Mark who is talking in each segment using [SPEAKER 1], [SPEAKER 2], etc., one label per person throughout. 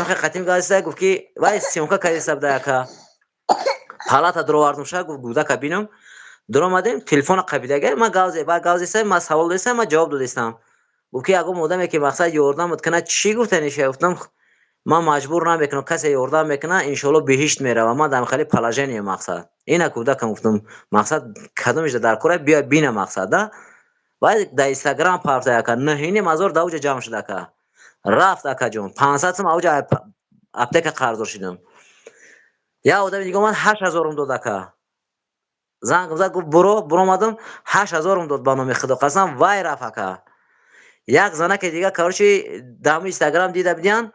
[SPEAKER 1] Хе қатим гаста, гуфт, ки вай съёмка кардиста буда. Ака, палата дуровардум ша, гуфт, гудака бинам. Дуромадем, телефона қабидага, ман гавзе, ба гавзеса, ман савол додистам, ман ҷавоб додистам. Гуфт, ки ягон одаме, ки мақсад ёрдамат кунад, чӣ гуфтаниша? Гуфтам, ман маҷбур намекунам, касе ёрдам мекунад, иншоалло, биҳишт мерава. Ман дар хеле положение, мақсад, ина кӯдакам, гуфтам, мақсад, кадомиш дар кора, биё бина, мақсад да. Вай дар Инстаграм парта, ака, 9,5 ҳазор да уҷа ҷамъ шуд, ака. Рафт, акаҷон, 500 сум ауҷа аптека қарздор шудам. Як одами дига омад, 8000-ум дод, ака. Занг зад, гуфт, буро. Буромадам, 8000-ум дод, ба номи Худо қасам. Вай рафт, ака. Як занаке дига, короче, дар Инстаграм дида будиян,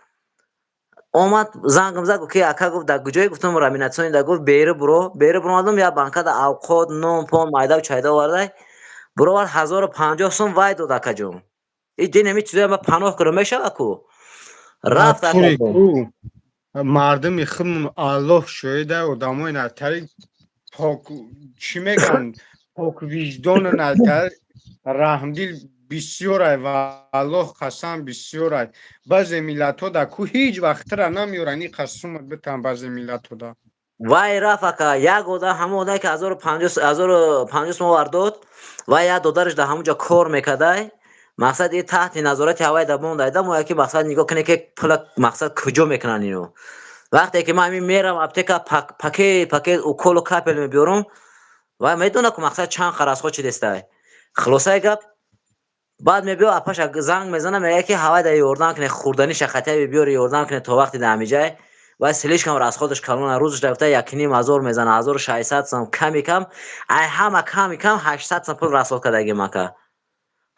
[SPEAKER 1] омад, зангам зад, гуфт, ки ака, гуфт, дар куҷое? Гуфтам, реанимационный да. Гуфт, бери буро. Бери буромадам, як банкада авқот, нон пон, майдаву чайда овардай, буровард, 1050 сум вай дод, акаҷон. И дин ҳами чизоя ма паноҳ кунам, мешава ку? Рафт.
[SPEAKER 2] Мардуми худмон, Аллоҳ шоҳида, одамои натари пок, чӣ мегӯянд, поквиҷдону натар раҳмдил бисёрай. Ва Аллоҳ қасам, бисёрай. Баъзе миллатҳо да ку ҳеҷ вақтра намеёранд ин қасумат битан баъзе миллатҳо да.
[SPEAKER 1] Вай рафт, ака. Як одам, ҳамон одаме, ки 1050 сум овард дод, вай як додараш дар ҳамон ҷо кор мекардай. Мақсад, и таҳти назорати ҳавай да мондай да моя, ки мақсад, нигоҳ кунед, ки пула, мақсад, куҷо мекунанд ино. Вақте ки ман ҳамин мерам аптека, пакет пакет уколу капель мебиёрам, вай медонад ку, мақсад, чанд қаразҳо чидестай. Хулосаи гап, баъд мебиё, апаша занг мезана, мегӯяд, ки ҳавай да ёрдам кунед, хӯрданиша хатяби биёри, ёрдам кунед то вақти дар ҳамиҷай. Вай слишком расходаш калона, рӯзаш рафта 1,5 ҳазор мезана, 1600 сум, ками кам, ай ҳама ками кам 800 сум пул расход кардагим, ака.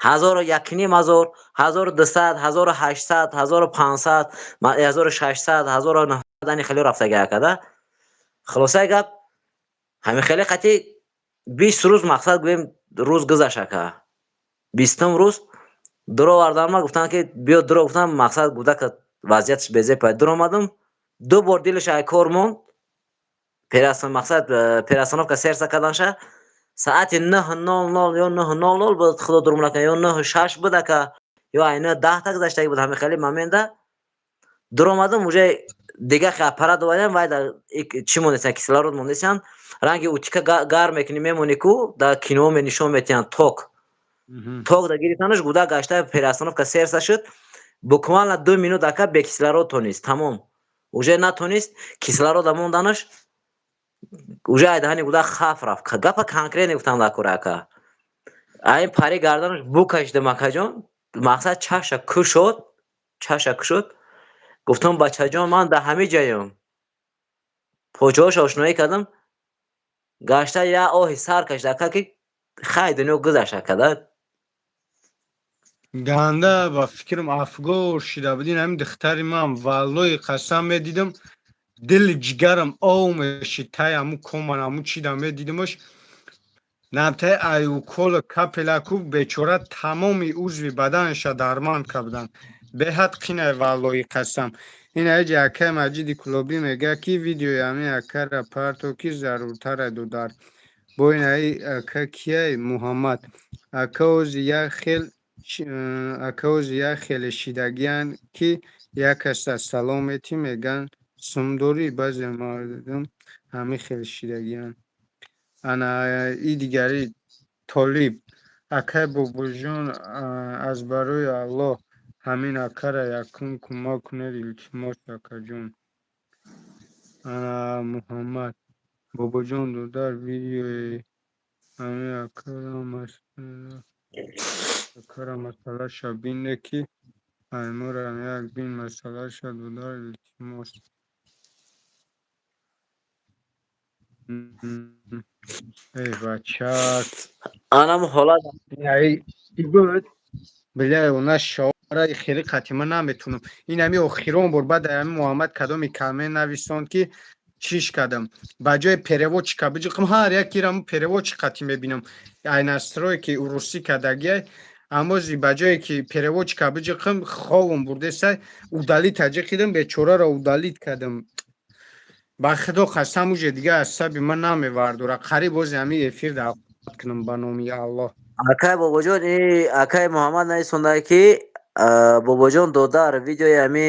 [SPEAKER 1] Ҳазору 1,5 ҳазор, 1200, 1800, 1500, 1600, 1900, ани хеле рафтаги, ака да. Хулосаи гап, ҳамин хеле қатъи 20 рӯз, мақсад, гӯем, рӯз гузашт, ака. 20-ум рӯз дуровардам, гуфтанд, ки биё. Дуро гуфтам, мақсад, гудака вазъияташ безеб. Дуромадам, ду бор дилаш ай кор монд, мақсад, переостановка сердца карданша. Саати 9:00 ё 9:00 буд, Худо дурӯғ накунад, ё 9:06 буд, ака, ё ай 9:10 гузаштагӣ буд. Ҳамин хеле момента дуромадам, уже дига аппарат овардам, вай дар чӣ мондесиян, кислород мондесиян, ранги утика гарм мекунӣ, мемонӣ ку, дар киноҳо нишон метиҳанд, ток ток да гирифтанаш. Гудак гашта переостановка сердца шуд, буквально 2 минут, ака, бе кислород тонист, тамом, уже натонист кислорода монданаш, уже ай даҳани гудак хаф рафт. Гапа конкретно гуфтам дар кора, ака. Ай пари гарданаш букашидам, акаҷон, мақсад, чаша кушод, чаша кушод. Гуфтам, бачаҷон, ман дар ҳамин ҷаём. Почаҳошо ошноӣ кардам, гашта як оҳи сар кашид, ака, ки хай, дунё гузашт, ака да.
[SPEAKER 2] Ганда ба фикрам афгор шида будин. Ҳамин духтари ман, валлои қасам, медидам, дили ҷигарам ов мешид. Тай ҳамун коман, ҳамун чида медидимаш, намтаи ай укола капелаку, бечора, тамоми узви баданаша дарманд карданд. Беҳад қинай, валлои қасам. Ин аҷи акаи Маҷиди Кулобӣ мегӯяд, ки видеои ҳамин акара парто, ки заруртара, дудар. Бо ин аи ака кияй? Муҳаммад ака ози як хел, ака, ози як хеле шидагиянд, ки як каса салом метӣ, мегӯянд, сум дорӣ. Баъзе мардум ҳамин хел шидагиянд. Ана и дигари Толиб акай: бобоҷон, аз барои Аллоҳ ҳамин акара якум кӯмак кунед, илтимос, акаҷон. Ана Муҳаммад: бобоҷон, додар, видеои ҳамин акара масъалаша бине, ки айморам як бин масъалаша, додар, илтимос. Эй бача.
[SPEAKER 1] Анам ҳолат.
[SPEAKER 2] Буд биляй, она шоара хеле қатима наметунам. Ин ҳами охирон бор баъд ҳами Муҳаммад кадоми калме нависон, ки чиш кардам, ба ҷои переводчика биҷиқам, ҳар якираму переводчик қатӣ мебинам. Ай настройки урусӣ кардагиай, амози ба ҷое ки переводчика биҷиқам, ховум бурдесай, удалить ҷиқидам, бечораро удалить кардам. Ба Худо қасам, уже дига асаби ман намевардора. Қариб бози ҳами эфир даъват кунам, ба номи Аллоҳ.
[SPEAKER 1] Акай бобоҷон, и акай Муҳаммад нависонда, ки бобоҷон, додар, видеои ҳами.